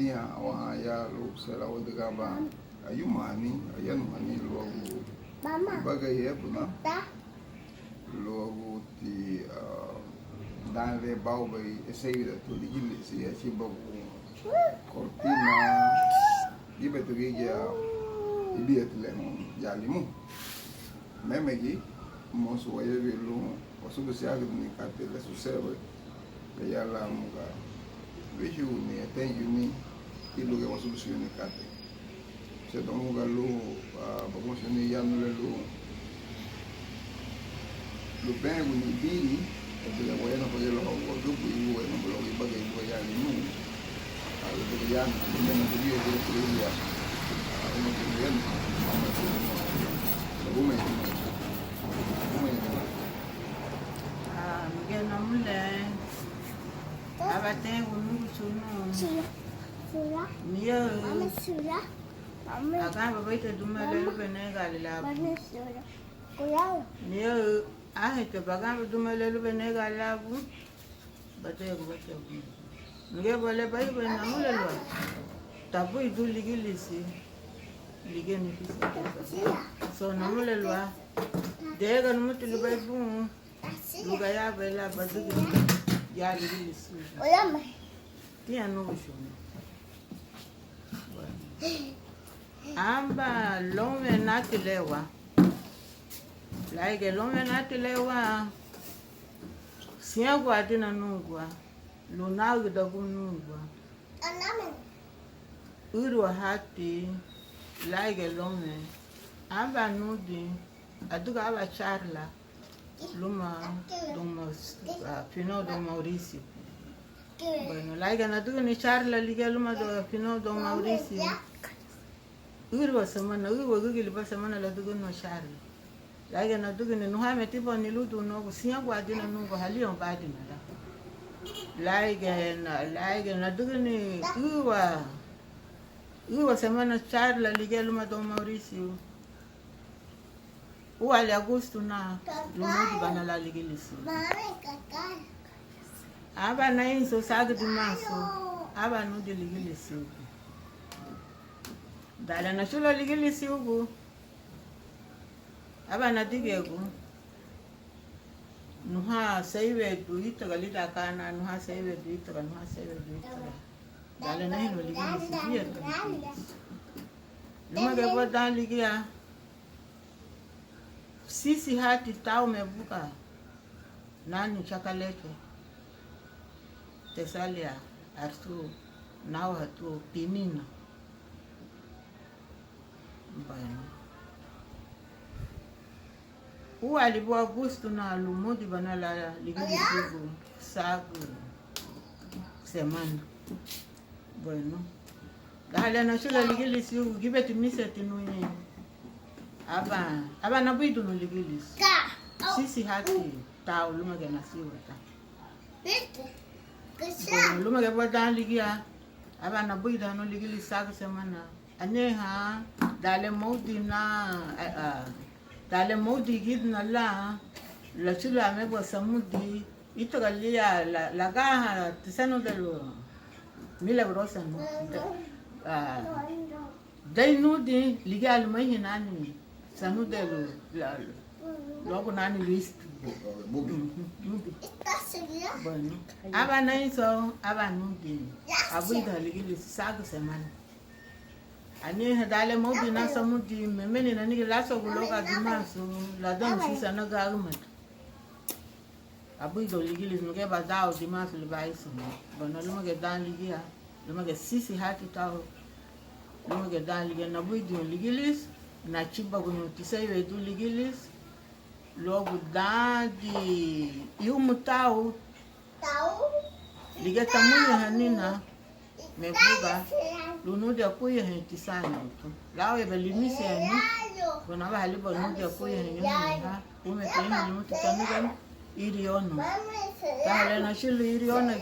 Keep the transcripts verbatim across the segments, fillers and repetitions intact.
Awaha ya lun sera wadügüba ayumahani, ayanuhani luagu ibagari ebuna, luaguti, ah, dan le baubei eseriwidatu ligilisi, achibagun kortina, gíbeti gürigia ibidiñeti le houn ya limun. Mémegi, mosu wayabin lun wasubudiragüdüni katei le asuseredubei, kei lámuga wíchuguni, ateingiruni, íluge wasubudiruni katei. Busentina hamuga lun, ah, bagunbuni yanu le lun, lun benguni biri, ladüga wayanuha giñe luagu wagübürigu, wayanuha luagu ibagari ya limun. Ah, miguel namule, abateingirun núguchu nun. Niña, aganba beite duma le lubei nege Galilea. Niña, anheinti baganba duma le lubei nege Galilea bun. Bate, bate. Nugeba le baibe namule lua. Tabuidun ligilisi. Ligeni fisi. So namule lua. Dega numuti lubei bun. Lugaya bela badügüni ya ligilisi. Tiña nuguchu. Aba lounwen nati le wa. Lárigiñe lounwen nati le wa, siñaguadina nungua, lun narügüdagun nungua. Ürüwa hati, lárigiñe lounwen, aba nudin, adüga aban charla luma don Mau-, ah, finau don Mauricio. Bueno, lárigiñe nadügüni charla ligía luma don, finau don Mauricio. Ürüwa semana, ürüwa gügili ba semana ladügüniwa charla. Lárigiñe nadügüni, nuhame tiba niludun nuagu, siñaguadina nungua, halíabadina la. Lárigiñe na, lárigiñe nadügüni ürüwa, ürüwa semana charla ligía luma don Mauricio. Úaali Augusto na, lumudibana lan ligilisi. Aba neinsu sagü dimasu, aba nudin ligilisi. Dan le nachula ligilisi ugu, aba nadigiagu, nuha seiwedu itaga lidan kana, nuha seiwedu itaga, nuha seiwedu itaga. Dan le nahinuwa ligilisi, bieta ligilisi. Lúmagiñe buga dan ligía, sisi hati tau me buga nani chakaleche. Tesalia, Arturo, Nawa, Arturo, Pinina. Bueno. Úaali bu Augusto na lumudibana lan ligilisi ugu sagü semana. Bueno. Gahale nachula ligilisi ugu, gibeti miseti nuñein. Aba, aba nabuidunu ligilisi. Sisi hati tau lúmagiñe nasiwa ta. Bueno, lúmagiñe buga dan ligía, aba nabuidanu ligilisi sagü semana. Añaha, dan le móudin na, a, a, dan le móudin gidina lan, lachula me buga samudi, itaga liña, la, lagaha, tisanudelu, milagrosa, no? A, Dei nudin ligía luma ihi nani sanudelu luagu nani listu. Bueno, aba neinsu, aba nudin abuidu ligilisi sagü semana. Añaha dan le móudin na samudi, memeni nanigi lásuagu luagu dimasu, ladüga sisa naga arumada. Abuidu ligilisi, nugeba dau dimasu libaisu. Bueno, lúmagiñe dan ligía, lúmagiñe sisi hati tau, lúmagiñe dan ligía, nabuidun ligilisi, nachibagun tiseiwedu ligilisi, luagu dan di iumu tau, ligía tamuñahanina, me buga lun nudin apuyahaña tisaanigu tun. Lau yebe limisiani, bueno, aba haliba nudin apuyahaña ñuhuniha, umeti ñuhuni mutu tanugani, iri ono. Taha le nachilu iri ono gi.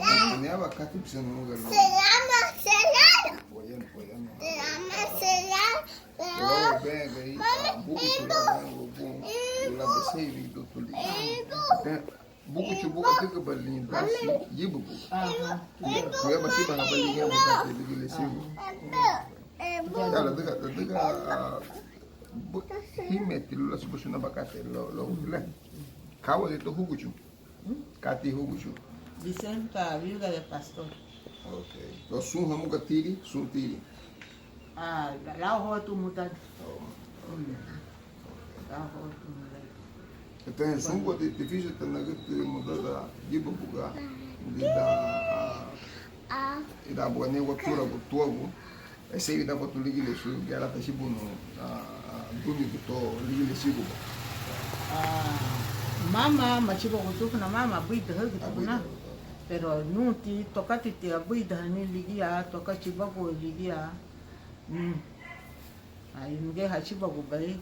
Búguchu buga adügübalin dasi yíbubu. Aha. Kuyaba siba habalin yíbubu dasi ligilesigu. Ya, ladüga, ladüga, ah, bu-, hímeti lula subuchuna bakate lo, lo, le. Káwadi to húguchu. Kati húguchu. Vicenta Virga de Pastor. Ok. To sun hamuga tiri, sun tiri. Ah, lau hotu mudadi. Oh, ok. Lau hotu mudadi. Entonces, sun guti difícil ta nagütü mudada yiba buga, lidan, ah, lidan buga negu aturagu tuagu, esei lidan buga tu ligilesigu, giñe lan tachibunu, ah, dunigu to ligilesigu ba. Ah, mama, machiba gutufuna mama, buidahagütufuna. Pero nunti tokatiti abuidahani ligía, tokachibagu ligía. Mm. Ai, nuguya hachibagubei.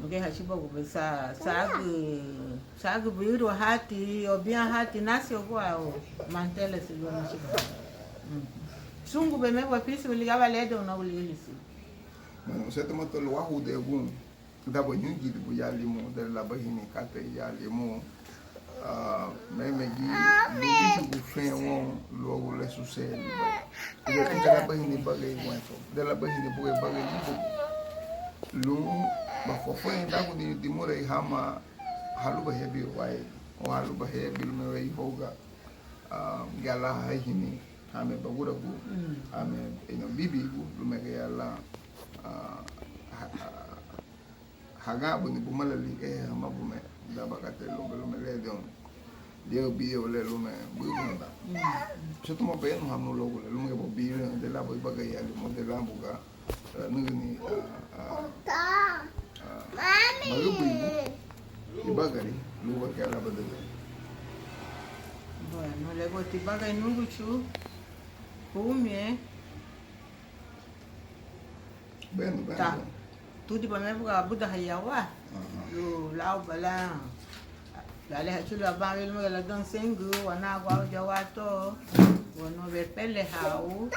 Nuguya hachibagubei sa, sagü, sagü buiru hati, o bián hati, nasi ogua o mantelesi lua nachiba. Mm. Sungubei mebua físiu ligía aba lede unagu ligilisi. Bueno, se toma to luagu de gun. Daba ñügidibu ya limu, dere labahini katei ya limu, ah, meme gi, lubichugu fe woun luagu le susedi. Dere labahini bagei guentó, dere labahini bugei bagei libu. Lun bafuafuañadaguni dimurei hama halubahebiwa, o halubahebi luma wei houga, ah, giñe lan haihini, hame baguragu, hame ino bibigu, luma giñe lan, ah, ha-, ha-, haganbuni bumalali, eh, hamabume, daba katei lube, lube le dion. Diau biu le lube, buibu nada. Mm. Sutuma benu hanu logu le, lube bo biu, de la bo ibagari, lube de la buga, eh, nuguni, ah, ah, ah, bagubu ibu, ibagari, lube ke la ba de le. Bueno, le bo ti bagari nuguchu, kumie, Bueno, bueno, ta, bueno. Tudiba mebuga abudaha yawa. Aha. Lu, lau bala. Lale hachulu aban welu mega ladon sengu, wana guau yawa to. Bueno, bepele hau.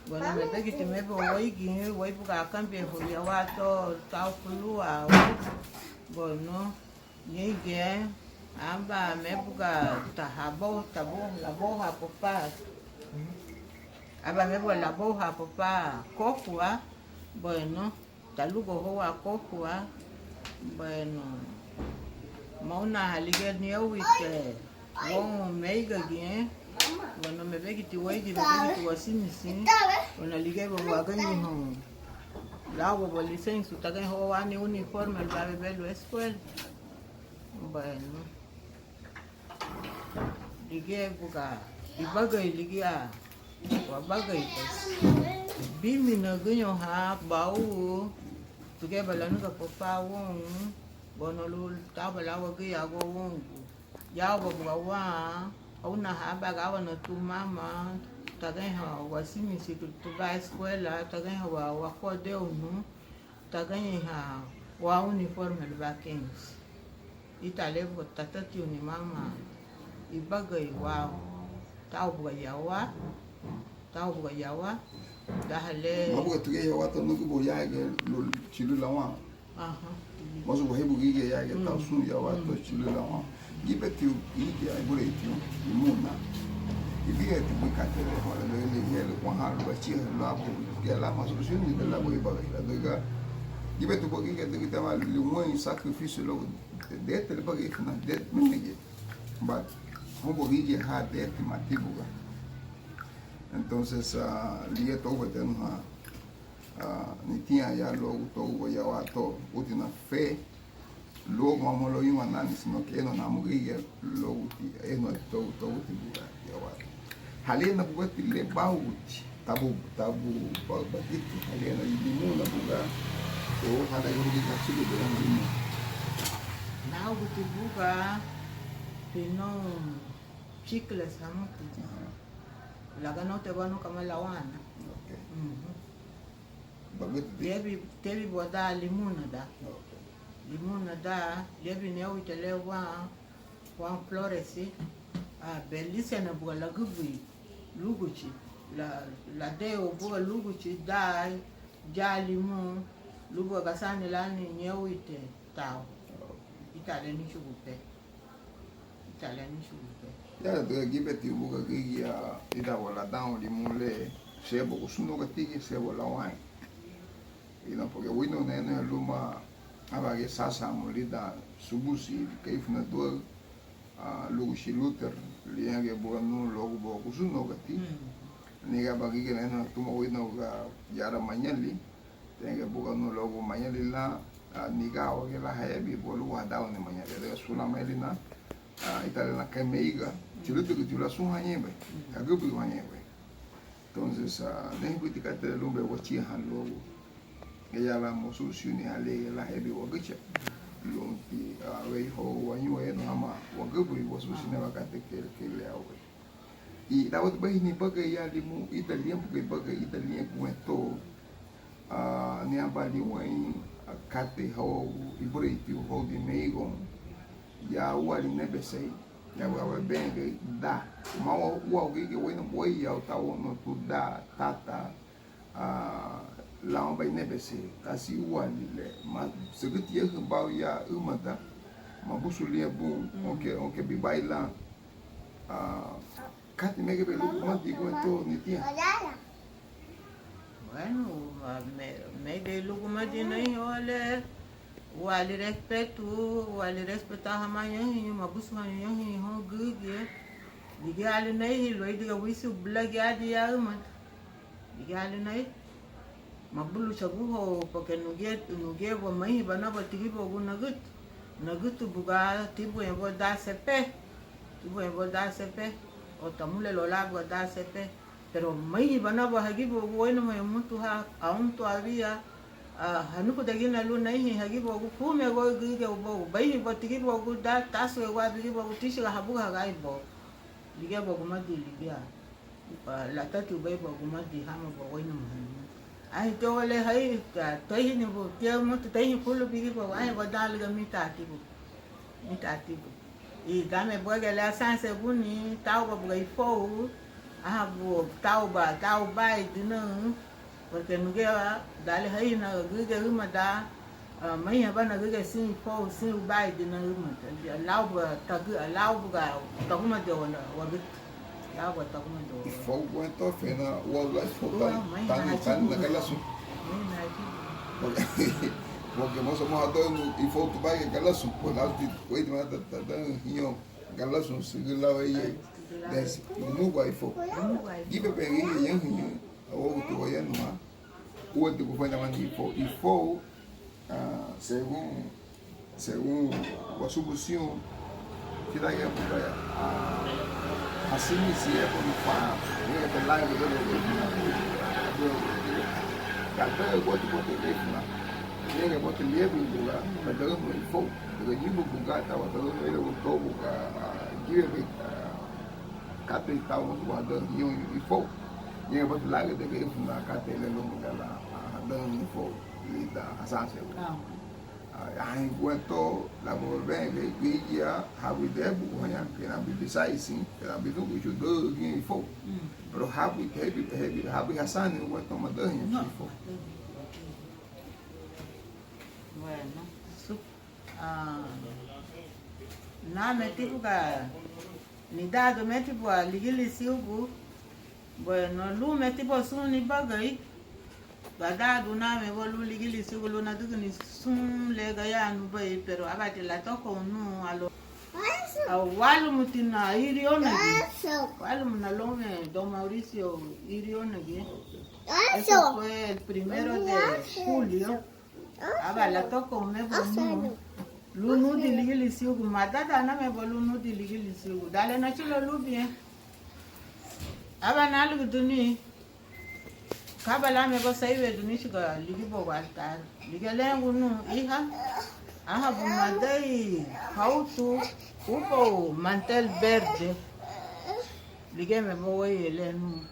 Bueno, mebegiti mebo waigi, waibuga akambie hu yawa to, tau kulu au. Bueno. Ñein giñe, aba mebuga tahabou, tabou, labouha papá. Aba mebuga labouha papá, kokua, bueno, talugohoua kokua, bueno, mounaha ligía niouite woun meiga giñe, bueno, mebegiti waigi, mebegiti wasimisi, bueno, ligía baba wagañeihoun, lau baba lisensu, tagañeihoun wani uniforme, lubá bebelu eskuela. Bueno, ligía buga ibagari ligía wabagari, pues, bíminaguñoun ha baú, tugía balanuga papá woun, bueno, lun taba lan wagía agua woungua, yauba buga wan, óunaha aban gawanatu mama, tagañeiha wasimisi, tubá eskuela, tagañeiha wa, wakodeunu, tagañeiha wa uniforme lubá keinsi. Ítara le buga tatatiuni mama ibagari wau. Tau buga yawa, tau buga yawa, daha le. Ma buga tugía yawa to nugubu yagiñe lu, chilulawan. Aha. Mosu wahibu gigia yagiñe tau sun yawa to chilulawan. Gíbeti gigia ibureitiñu, imuna. Ibígeti bui katei le hora le, le, le, Juan Haru, bachiha, labu, giñe lama solución, ni de labu ibagari, ladüga. Gíbeti bui gigia, degitama, limuein sakrifisiu luagu, dete le bagari funa, dete, meme giñe. But, houn bui gigia ha dete mati buga. Entonces, ah, ligía to uba tenu ha, ah, nitiña ya luagu to uba yawa to, utina fe, luagu mama luagu iwa nani, sino que eno namuga igia luaguti, eno to, to uti buga yawa. Halía na bugati le bauguti, tabu, tabu ba, bagitu, halía na limuna buga, o hana yuhugi kachili buga limuna. Nauguti buga, pinón, chicles, hamuti. Aha. Laganóuti banu kama lawana. Ok. Mhm. Bagütüti. Tebi, tebi buga da limuna da. Ok. Limuna da, lebi newite le wan, wan flores, ah, belise na buga lagübüi, lúguchi, la, ladeu buga lúguchi da, ya limu, lun buga gasani lani ñewite tau. Ok. Ítara le nichugu pe. Yara, gíbetiña buga gürigia lidan wau ladan limun le, seba gusunuga tigi, seba lawaña. Ina porque wina nene luma aban giñe sasamu lidan subusi kei funa duaü, ah, luguchi Luther, liña giñe buga nun luagu buga gusunuga ti. Niga aban giñe nene tuma wina ga yara mañali. Tenga buga nun luagu mañali lan, ah, niga wagía lan hayabin buga lun wadauni mañali. Ladüga sun lan mañali lan, ah, ítara lan kei meiga, chülüdügüti lan sun hañeibei, hagübürigu hañeibei. Entonces, ah, nehebiti katei le lunbei wachiha luagu. Gayara lan mosubudiruni halía lan hayabin wagücha. Lunti, ah, wei hau wañu wayanu hama wagübüri wasubudiruni aban katei kei, kei le aubei. I dawati bari nibagari ya limun ida liña buga ibagari ida liña guentó. Ah, ni aban liña wei, ah, katei hau ibureintiñu hau dimeigoun. Ya úaali nebesei, ya buga webengei da. Ma ua, ua ugi ke wena buei ya uta wono tu da, tata. Ah, lau aban inebesei, kasi úaali le, ma sügüti yahü bau ya ümada, mabusu liña bun, onke, onke bibai lan. Ah, kati megei bei lugumadi guentó, ni tiña. Bueno, ah, me, megei lugumadi neihoun le, úaali respetu, úaali respetu hama ñahiñu, mabusu haña ñahiñu houn gügia, ligía ali neihi luéidiga wísiu bulagiadi ya ümada. Ligía ali neihi, mabuluchaguhóun, porque nuguya, nuguya buga maihiba naba tigibuagu nagütü, nagütü buga tibuña buga da sepe, tibuña buga da sepe, o tamulelo lan buga da sepe, pero maihiba naba hagibuagu wéinamuhaña mutu ha, aún todavía, ah, hanufudagina lun neihin hagibuagu, fumeguaü gügia ubogu, baihiba tigibuagu da, tásüweguaü bigibuagu, tíchiga habuga hagaibogu. Ligía buga gumadi, ligía. Latati ubei buga gumadi hama buga wéinamuhaña mutu. Anhein tia wale hai, ah, teihinibu, tia mutu teihin fulu bigibuagu, anhein buga dan liga mítatibu. Mítatibu. I danme buga le asanseguni, tauba buga ifou, aha, bu, tauba, taubaidina, porque nuguya, dali haina gügia ümada, ah, maiha bana gügia sin ifou, sin ubaidina ümada. Lau buga tagü, lau buga tagumadiwa wagütü. Lau buga tagumadiwa. Ifou guentó fena, ua, ua ifou tani, tani, tani na galasu. Porque mosu mo hadau ifou tubagia galasu, pues lau ti, wei ti mana ta, ta, ta, hiño. Galasu, sügü lau eyei. Desi, nugua ifou. Gíbebei giñe yahuñu, awoguti wayanuha. Úati gufuenda mani ifou. Ifou, ah, según, según wasubusiun, tidagia buga, ah, así ni si ebo ni fa, ni ebo lai, ebo lai, ebo lai, ebo lai, ebo lai, ebo lai, ebo lai, ebo lai, ebo lai, ladüga ñein buga, ah, gíbebei, ah, katei tau mosu wahadüga ñein ifou. Ñein bati lagüdügei funa katei le lumuga lan, ah, hadüga ñein ifou lidan hasansegu. Ah. Ah, anhein guentó, labu webengei, gürigia, habu idebuguhaña, kei lan bibisaisi, kei lan binuguchu, düga ñein ifou. Mm. Pero habu, hebi, hebi, habu hasani, guentó madüga ñein ifou. Bueno, su, ah, nameti buga, nidadumeti buga ligilisiugu, bueno, lumeti buga sun nibagari, gadadu name buga lun ligilisiugu lun nadügüni sun le gayanubei, pero abati latokoun nun alo, ah, wálumutina Irionagi, wálumuna lounwen Don Mauricio Irionagi. Eso fue el primero de julio. Aba latokoun meme buga nun lun nudin ligilisiugu, madadaname buga lun nudin ligilisiugu. Dan le nachülün lúbiñe, aba náluguduni kaba lanme buga seiweduni chiga ligibuagu altar. Ligía lariñagun nun: Hija, ánhabu madei hawutu ubóu mantel verde. Ligíame buga wéiye le nun.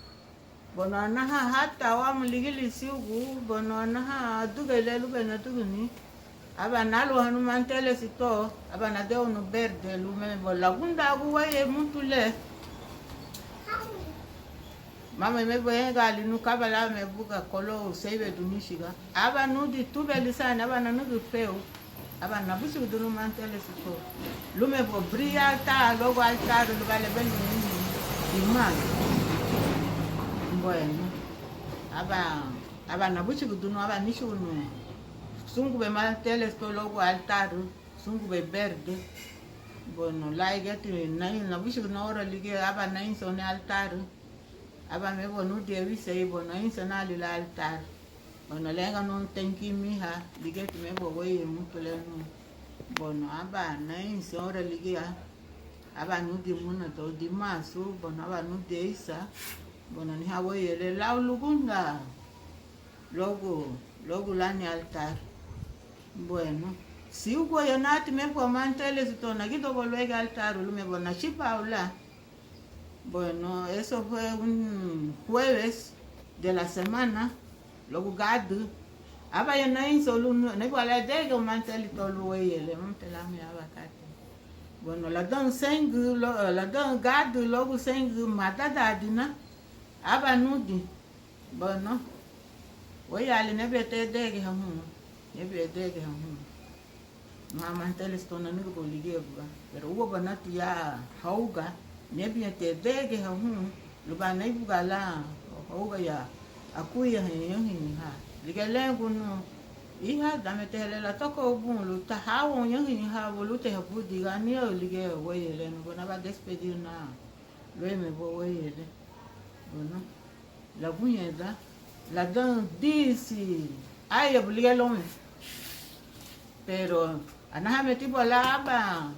Bueno, anaha hata wamu ligilisiugu, bueno, anaha adügei le lunbei nadügüni, aba náluahanu mantelesi to, aba nadeirunu verde lun meme buga lagundagun wéiye mutu le. Mama meme buga ariñagaali nun kaba lanme buga kolou seiweduni chiga, aba nudin tubeli saani, aba nanügün feu. Aba nabuchugudunu mantelesito lume bo bri altar, luagu altar lubá lebelurun dimaasu. Bueno, aba, aba nabuchugudunu, aba níchugunu súngubei mantelesito luagu altar, súngubei berde. Bueno, lárigiñeti nabuchugudunu ora ligía, aba nainsouni altar. Aba mebo nudin awisei, bueno, ainsa naali lan altar. Bueno, lenga nun tenki miha, ligeti mebo wéyei mutu le nun. Bueno, aba nainsa ora ligía, aba nudin múnadou dimaasu, bueno, aba nudin aisa. Bueno, anihán wéyei le lau lugunda luagu, luagu lani altar. Bueno, siuguaya nati mebo mantelesito nagidaguba luéigiñe altar lume bo nachibau lan. Bueno, eso fue un jueves de la semana, luagu gádürü. Ábaya nainsoun lun, neibuga lan edege mantelito lun wéyei le, mama te lame aba katei. Bueno, ladaün seingü, lu-, ladaün gádürü luagu seingü madadaadina, aba nudin. Bueno, wéyaali, niábinti edegeha hun, niábinti edegeha hun. Nuha mantelesito nanügüboun ligía buga, pero úabanati ya haruga, niábinti edegeha hun, lubá néibuga lan haruga ya akuyahaña ñeinhin ha. Ligía le gunu, hija, danme te le latokoun bun, lun tahawoun ñeinhin ha, lun teha budin gani au, ligía wéyei le, bueno, aba despedir na luéime bo wéyei le. Bueno, laguñeda, ladaün disi, aya, bu ligía lounwen. Pero anahametibu lan aban,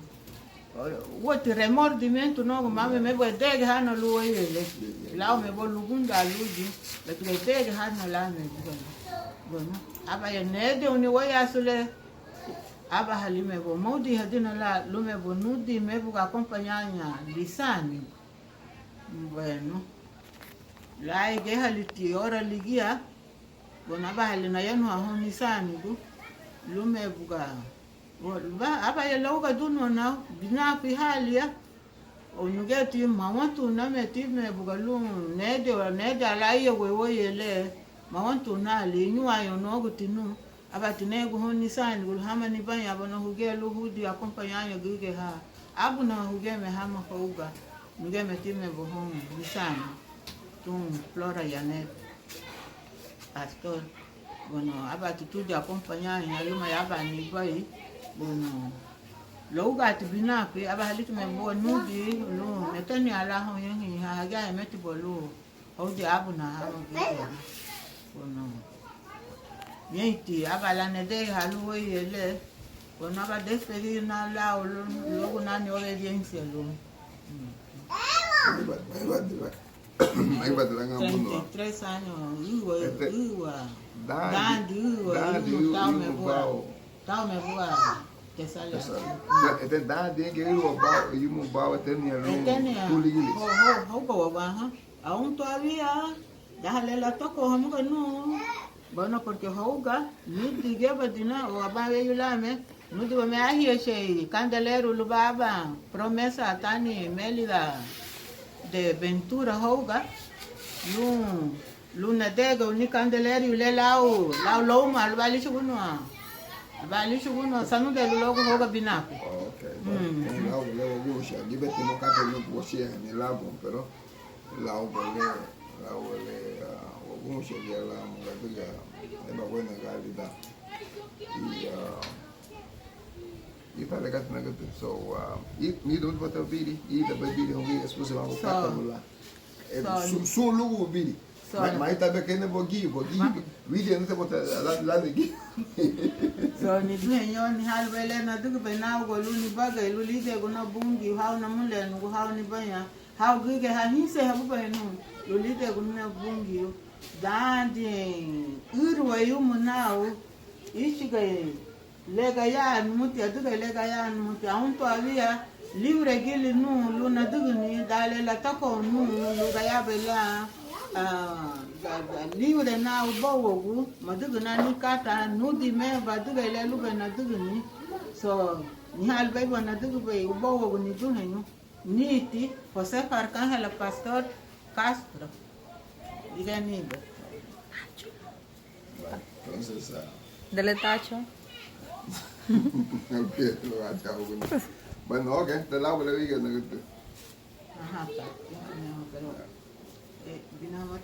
úati remordimiento nuagu, mama mebo edegehana lun wéyei le. Laume bo lugunda ludin, ladüga edegehana lame buga. Bueno, ábaya nedeiruni wéiyaasu le, ábahalime bo moudihadina lan lume bo nudin mebuga acompañaña lisaanigu. Bueno, lárigiñe haliti ora ligía, bueno, ábahali nayanuha houn nisaanigu lume buga, o, ba, ábaya laugadúniwa nau binafi halia, o, nugeti mawantunameti me buga lun nede, nede ala iya wéyei le, mawantunaali, iñuañu nuaguti nun, ábati negu houn nisaanigu lun hama nibaña, bueno, hugía lun hudin acompañaña gürigia ha, ábunaha hugíame hama haruga, nugíame ti me bo houn nisaanigu tun Flora Yanel Pastor. Bueno, ábati tudin acompañaña luma ya aban nibei, bueno, lóugaati binafi, ábahaliti me bo nudin lun meteniha lan houn ñeinhin ha, hagía emeti bo lun houdin ábunaha hama gürigia. Bueno, ñeinti aba lan nedereha lun wéyei le, bueno, aba despedir na lau luagu nani obediencia lun. Treinta y tres años, ürüwa, ürüwa, dandi, ürüwa, taume bua, taume bua, te sale así. Ete dandi, ürüwa bau, yumu bau, etenia lun, etenia, tuligili. Ho, ho, ho, bau, bau, ajá. Aún todavía, daha le latokoun hamuga nun. Bueno, porque haruga, nidigiabadina, o aban weyu lame, nudiwame ahiechei kandeleru lubá aban Promesa tani Mélida de Ventura haruga, lun, lun nederegeruni kandeleriu le lau, lau louma, lubá lichuguniwa, lubá lichuguniwa sanudelu luagu haruga binafi. Ok, bueno, lau le wagucha, gíbeti mo katei nu wachiha ni lagun, pero lau le, lau le, ah, waguncha gia lau ladüga eba buena realidad. Y, ah, y ta legati nagütü, so, ah, y, ni dudu bata biri, y da biri hongi exclusive abo kata bula. Su, su lugu biri. Ma, ma ita be kene bogi, bogi. Widi anu te bota la, la de gi. So, niduheñu, anihán lubéi le nadügübei náuga lun nibagari, lun líderaguna Bungiu, hau namulenugu, hau nibaña, hau gürigia ha hínsiñehabubei nun, lun líderaguna Bungiu, dandi ürüwa yumu nau, íchigei le gayara numuti, adügei le gayara numuti, aún todavía liuragili nun lun nadügüni, dan le latakoun nun lun gayarabei lan, ah, da, da, liure nan ubouagu, madügüna ni kata, nudime badügei le lunbei nadügüni. So, anihán lubéi buga nadügübei ubouagu, niduheñu. Niti Josefa Arcángela Pastor Castro. Ligía nibei. Entonces, ah, dele tacho. Bueno, ok, te labu le wigena gütü. Ajá, ta, pero, eh, bina wate